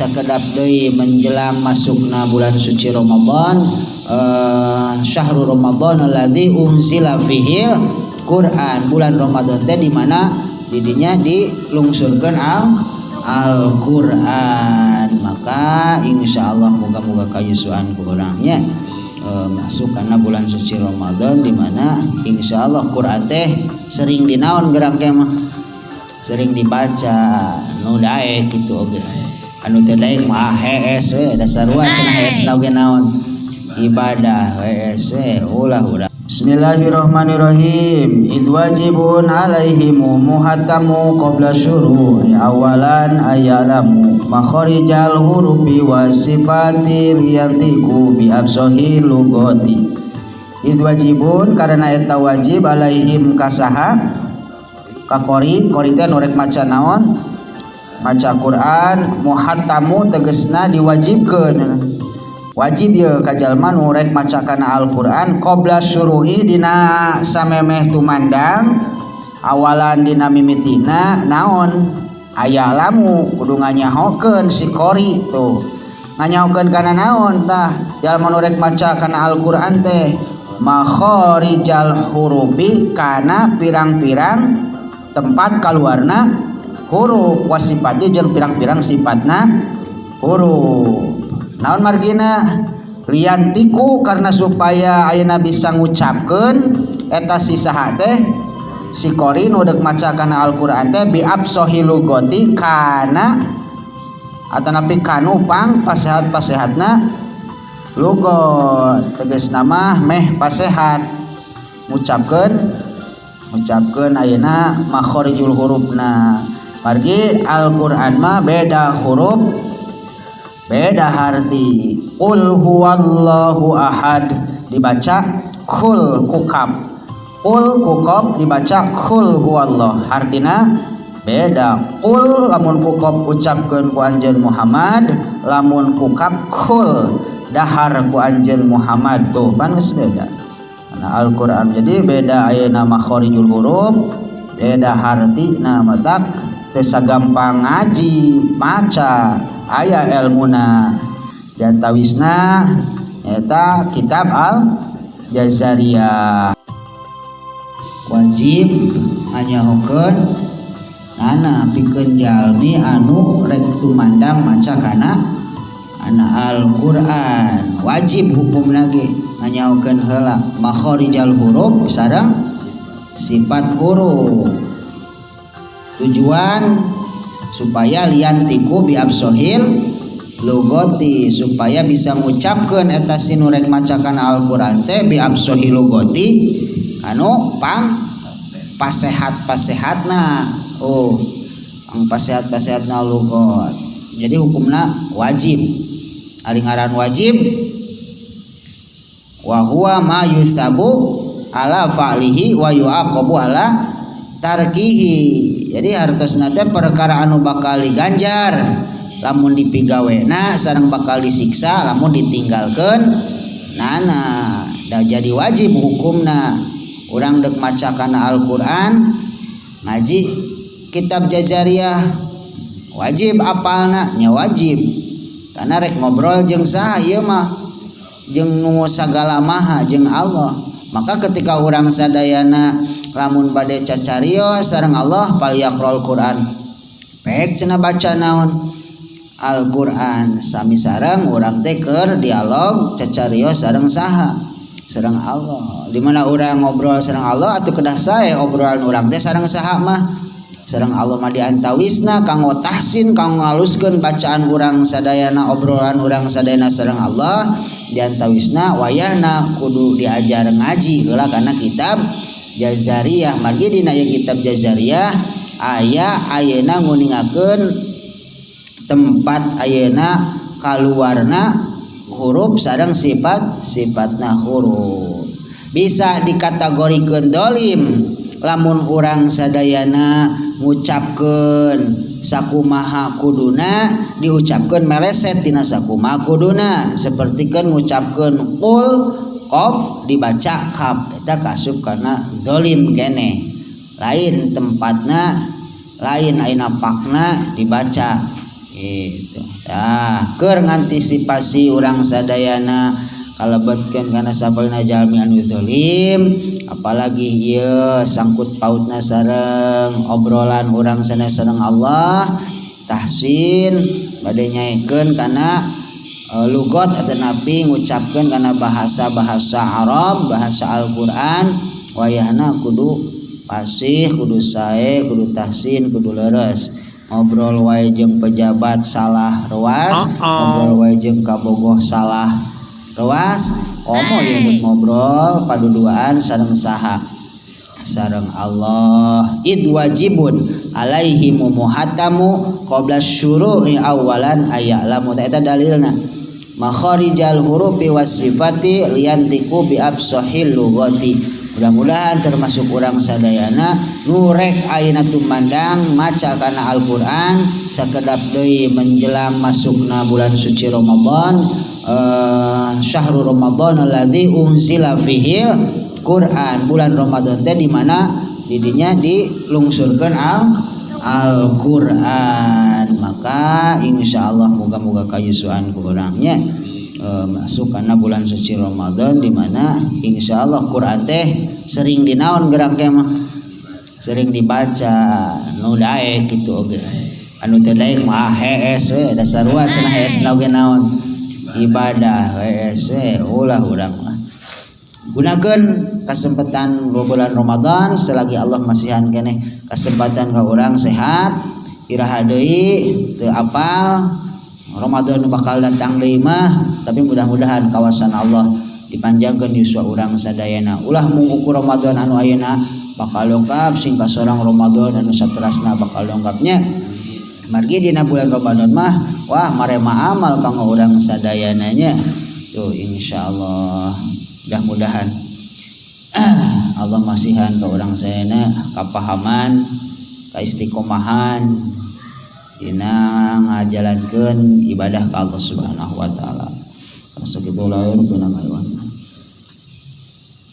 Sakedap deui menjelang masukna bulan suci Ramadan, syahrul Ramadan alladzi unzila fihil Quran, bulan Ramadan teh di mana didinya dilungsurkeun Al-Qur'an. Maka insyaallah moga-moga kayusuan ku urang nya masuk karena bulan suci Ramadan, di mana insyaallah Quran teh sering dinaon gerang ke mah sering dibaca nu daek gitu oge. Anu teu daek mah hees we, da sarua cenah hees oge naon ibadah hees we ulah ulah. Bismillahirrahmanirrahim. Idz wajibun alaihimu muhattamu qabla syuru'i awalan ayalamu makharijal hurufi wasifati liyantiku bi absohi lugoti. Idz wajibun karena eta wajib alaihim kasaha kakori kori teh nu rek maca naon maca Quran, muhattamu tegesna diwajibkeun, wajib ye ka jalma nu rek maca kana Al-Qur'an qabla syuru'i dina samemeh tumandang, awalan dina mimitina naon aya lamu kudu nganyahokeun si qori tuh nganyahokeun kana naon tah jalma nu rek maca kana Al-Qur'an teh makharijal hurufi kana pirang-pirang tempat kaluarna huruf wasifati jeung pirang-pirang sifatna huruf. Naon margina? Liantiku karena supaya ayeuna bisa ngucapkeun eta si saha teh si qori nu deuk maca kana Al-Qur'an teh bi absohi lugoti kana atanapi kanu pang pasehat-pasehatna lugot, tegasna mah meh pasehat ngucapkeun ngucapkeun ayeuna makharijul hurufna. Margi Al-Qur'an mah beda huruf beda arti. Qul huwallahu ahad dibaca kul kukap, qul kukop dibaca kul huwallah, artina beda. Qul lamun kukop ucapkeun ku anjeun Muhammad, lamun kukap kul dahar ku anjeun Muhammad, tuh pan geus beda. Nah, Al-Qur'an jadi beda ayeuna makharijul huruf beda hartina, matak teu sagampang ngaji maca aya elmuna. Diantawisna eta kitab Al Jazariyah wajib nganyahokeun nana pikeun jalmi anu rek tumandang maca kana ana Al-Qur'an, wajib hukumna ge nganyahokeun heula makharijal huruf sareng sifat huruf, tujuan supaya liantiku bi absohil lugoti, supaya bisa ngucapkeun eta si nu rek maca kana Al-Qur'an teh bi absohi lugoti anu pang pasehat-pasehatna, oh pang pasehat-pasehatna lugot. Jadi hukumna wajib. Ari ngaran wajib wa huwa ma yusabu ala fa'lihi wa yu'aqabu ala tarkihi. Jadi hartosna teh perkara anu bakal diganjar lamun dipigawena sareng bakal disiksa lamun ditinggalkeun nana. Da jadi wajib hukumna urang deuk maca kana Al-Qur'an ngaji kitab Jazariyah wajib apalna nya, wajib karena rek ngobrol jeung saha ieu mah, jeung nu sagala maha, jeung Allah. Maka ketika urang sadayana lamun bade cacarios sareng Allah falyaqral Quran, pek cenah baca naon Al-Qur'an, sami sareng urang teh keur dialog cacarios sareng saha, sareng Allah. Di mana urang ngobrol sareng Allah atuh kedah sae obrolan urang teh sareng saha mah, sareng Allah mah. Diantawisna kanggo tahsin, kanggo ngaluskeun bacaan urang sadayana, obrolan urang sadayana sareng Allah, diantawisna wayahna kudu diajar ngaji heula kana kitab Jazariyah. Margi dina ieu kitab Jazariyah aya ayeuna nguningakeun tempat ayeuna kaluarna huruf sareng sifat sifatna huruf. Bisa dikategorikeun dolim lamun urang sadayana ngucapkeun sakumaha kuduna diucapkeun meleset tina sakumaha kuduna, sapertikeun ngucapkeun qul qaf dibaca kaf, eta kasup kana zalim keneh, lain tempatna, lain ayeuna pakna dibaca. Gitu. Tah, keur ngantisipasi urang sadayana kalebetkeun kana sapalihna jalmi anu zalim, apalagi ieu sangkut pautna sareng obrolan urang sanes sareng Allah, tahsin bade nyaekeun kana lugot atanapi ngucapkeun kana bahasa-bahasa Arab, bahasa Al-Qur'an, wayahna kudu fasih, kudu sae, kudu tahsin, kudu leres. Ngobrol wae jeung pejabat salah ruas, ngobrol wae jeung kabogoh salah ruas, komo ieu ngobrol paduduaan sareng saha? Sareng Allah. Id wajibun alaihi muhatamu qabla syuru'i awalan aya'lamu. Eta dalilna makharijal hurufi was sifati liyantiqu bi afsahil lughati. Mudah-mudahan termasuk urang sadayana nu rek ayeuna tumandang maca kana Al-Qur'an sakedap deui menjelang masukna bulan suci Ramadan, syahrul Ramadan alladzi unzila fihil Quran, bulan Ramadan teh di mana didinya dilungsurkeun Al-Qur'an. Maka insyaallah moga-moga kayusuan ku urangnya masuk karena bulan suci Ramadan di mana insyaallah Quran teh sering dinaon gerang mah sering dibaca nu daek gitu oge, anu teu daek mah hees we, da sarua cenah hees oge naon ibadah hees we. Ulah, urang mah gunakan kesempatan bulan Ramadan selagi Allah masihan keneh kesempatan ka urang sehat. Iraha deui teu apal Ramadan bakal datang deui mah, tapi mudah-mudahan kawasan Allah dipanjangkeun yuswa urang sadayana. Ulah mung ukur Ramadan anu ayeuna bakal lengkap, sing kasorang Ramadan anu saterasna bakal lengkapnya. Margi dina bulan Ramadan mah wah marema amal kanggo urang sadayana nya. Tuh, insyaallah mudah-mudahan Allah masihan ke urang sadayana kapahaman, kaistiqomahan dina ngajalankeun ibadah ka Allah Subhanahu wa taala. Sakitu lahir.